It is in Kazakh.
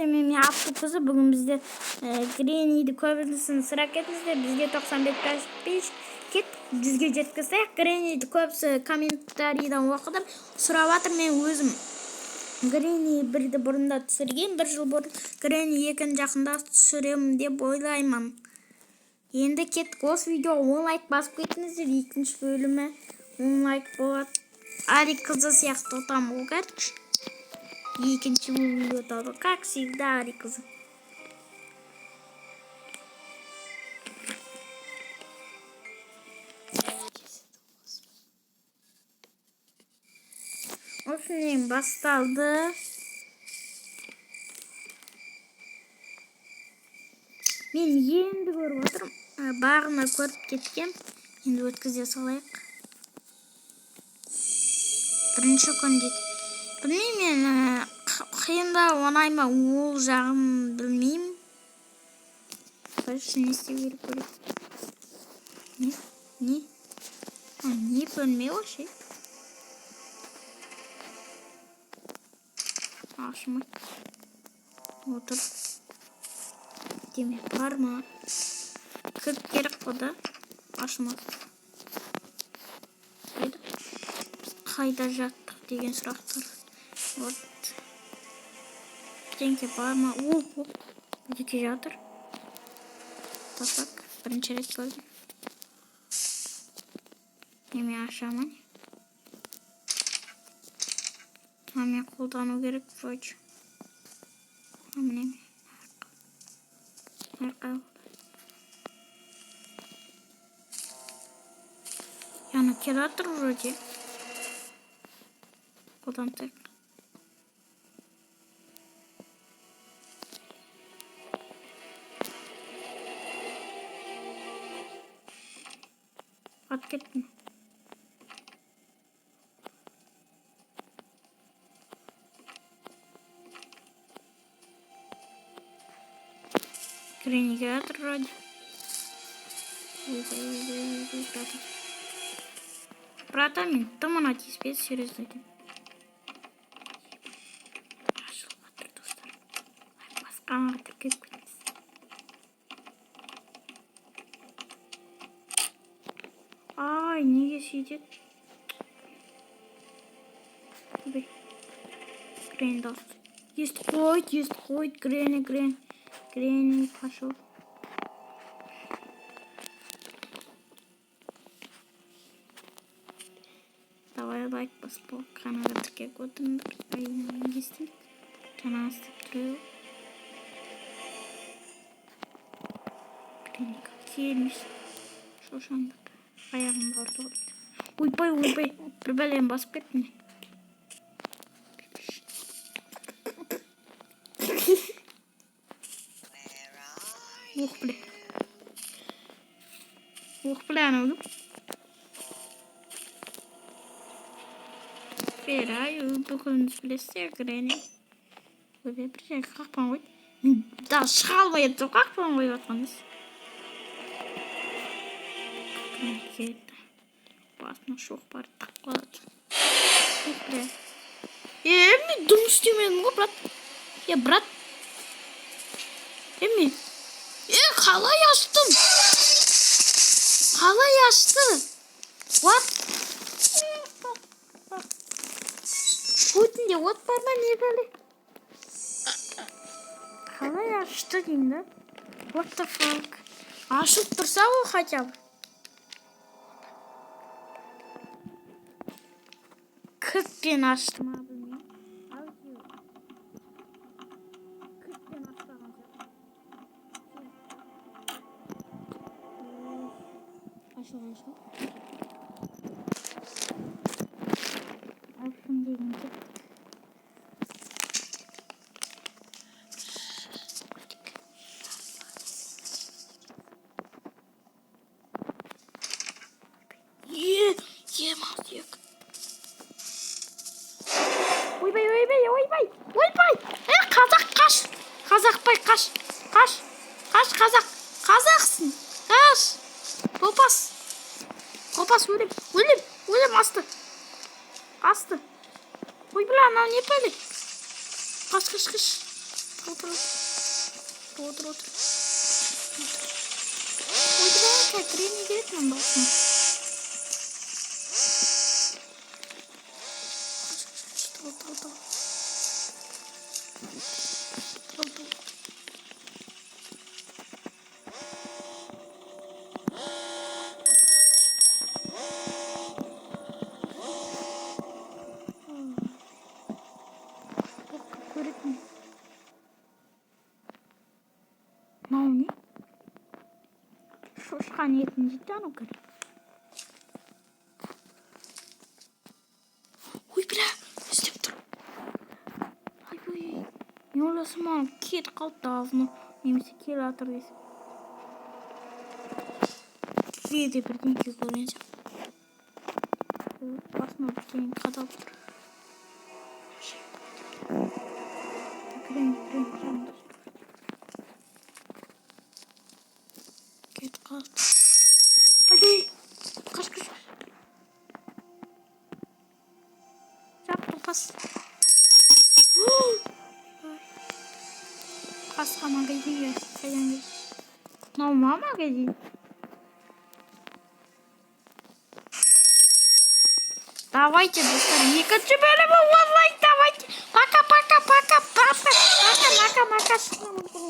Сіздермен мен Абду қызы. Бүгін бізде Гренниді көбісін сұрап кетіңіздер. Бізге 95 подписчик кет 100-ге жеткізсек, Гренниді көбісі комментарийдан оқыдым, сұрап жатыр. Мен өзім Гренни бірді бұрында түсірген, бір жыл бұрын. Гренни екіні жақында түсіремін деп ойлаймын. Енді кеттік. Осы видеоға 10 лайк басып кетіңіздер. Екінші бөлімі 10 лайк болады. Али қызы сияқты ұтамын ғой, короче. Екінші бөлімде ұтады. Как всегда, Али қызы. Осымен басталды. Мен енді көріп отырмын. Бағына көріп кеткем. Енді өткізе салайық. Бірінші күн дейді. Білмеймін мен, қиын ба, оңай ма, ол жағын білмеймін. Короче, не істеу керек көрейік. Не? Не? А, не бөлме вообще? Ашылмайды. Отыр. Демек бар ма? Кілт керек қой да? Ашылмады. Қайда? Біз қайда жаттық деген сұрақтар. Вот. Бірдеңке бар ма? О, о, бірдеңке жатыр. The fuck? Бірінші рет көрдім. Неме ашамын? А, мен қолдану керек вроде. А, міне. Арқа. Яна келатыр вроде. Қолдансақ. Атып кеттім. Гренни келатыр вроде. Ойбай, ойбай, ойбай, братан. Братан, мен тым ана тиіспеді, серьезно айтамын. Ашылып жатыр, достар. Басқаға тіркеліп кетіңіз. Ай, неге сөйтеді? Ойбай. Гренни дауысы. Естіп қойды, естіп қойды, Гренни, Гренни. Гренни пошел. Давай лайк басып, каналға тіркеліп отырыңдар. Ай, не істеймін? Жаңа істеп тұр. Гренни келмейсің. Шошаңдап. Аяғымды ауыртып алды. Ойбай, ойбай, бір бәлені басып кеттім. Ох, бля. Ох, бля, анау кім? Ферай, бүкіліңіз білесіздер, Гренни. Ойбай, бір жерге қақпан қойды. Мен даже шыға алмай отырмын, қақпан қойып жатқанбыз. Гренни келді. Басына шоқ бар, тығып қалады. Ох, бля. Е, мен дым істемедім ғой, брат. Е, брат. Е, мен. Е, қалай аштым? Қалай ашты? What? Көтінде от бар ма, не бәле? Қалай ашты деймін да? What the fuck? Ашылып тұрса ғой хотя бы. Кілтпен ашты ма, білмеймін. Әйтеуір. Кілтпен ашпаған сияқты. Ашылған шығар. Ашым деген кеттік. Е, е, мазек. Ойбай, ойбай, ойбай, ойбай. Е, қазақ, қаш. Қазақбай, қаш. Қаш. Қаш, қазақ. Қазақсың. Қаш. Топас. Топас, өлем. Өлем, өлем, асты. Асты. Ой, бля, анау не пәле? Қаш, қаш, қаш. Отыр, отыр, отыр, отыр. Ойбай, Гренни келеді мына басына. Тығыл, тығыл, тығыл. Тығыл, тығыл. Көретін. Мынау не? Шошқан етін жейді анау кір. Ой, бля, іздеп тұр. Ай, ой, ой. Мен ойласам, маған кетіп қалды давно немесе келе жатыр десем. Жерде бірдеңке көрген сияқты. Басыма бірдеңе қадалып тұр. Кіремін, кіремін, кіремін. Кетіп қалды. Ойбай, қаш, қаш, қаш. Жап, бас. Ой. Қасқа магазинге қайдан келді? Мынау ма магазин? Давайте, достар, екінші бөлімі онлайн, давайте. Пока, пока, пока, пока, пока, пока, пока.